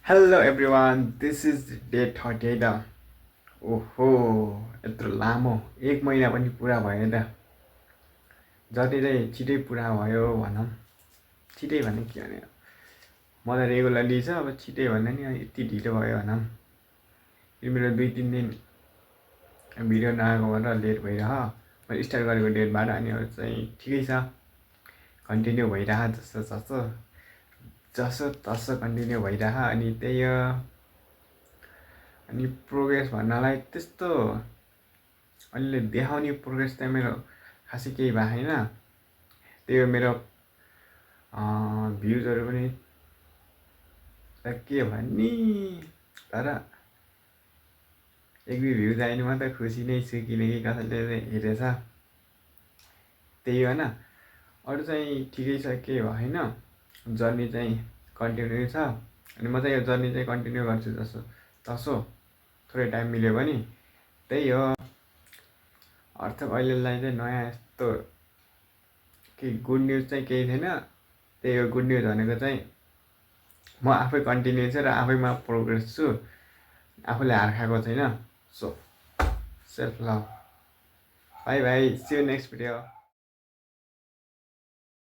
Hello everyone, this is day 38. ओहो यत्रो लामो 1 महिना पनि पुरा भयो त। जति चाहिँ छिटै पुरा भयो भनौँ। छिटै भने के भने म त रेगुलरली छ, अब छिटै भन्दा नि यति ढिलो भयो भनौँ। यो मेरो 2-3 दिन भिडियो नआएको भएर लेट भइरह। मैले स्टार्ट गरेको डेटबाट अनि अरू चाहिँ ठिकै छ, कन्टिन्यू भइरह जसो तसो कन्टिन्यू भइरह। अनि त्यही हो। अनि प्रोग्रेस भन्नलाई त्यस्तो अहिले देखाउने प्रोग्रेस त मेरो खासै केही भएको छैन। त्यही हो, मेरो भ्युजहरू पनि के भन्ने, तर 1-2 भ्युज आयो भने मात्रै खुसी नै छु, किनकि कसैले हेरेछ। त्यही हो न, अरू चाहिँ ठिकै छ, केही भएन। जर्नी चाहिँ कन्टिन्यू छ अनि म चाहिँ यो जर्नी चाहिँ कन्टिन्यू गर्छु जसो तसो, थोरै टाइम मिल्यो भने। त्यही हो। अर्थात् अहिलेलाई चाहिँ नयाँ यस्तो केही गुड न्युज चाहिँ केही थिएन। त्यही हो, गुड न्युज भनेको चाहिँ म आफै कन्टिन्यू छु र आफैमा प्रोग्रेस छु, आफूले हार खाएको छैन। So self love. Bye bye, see you next video.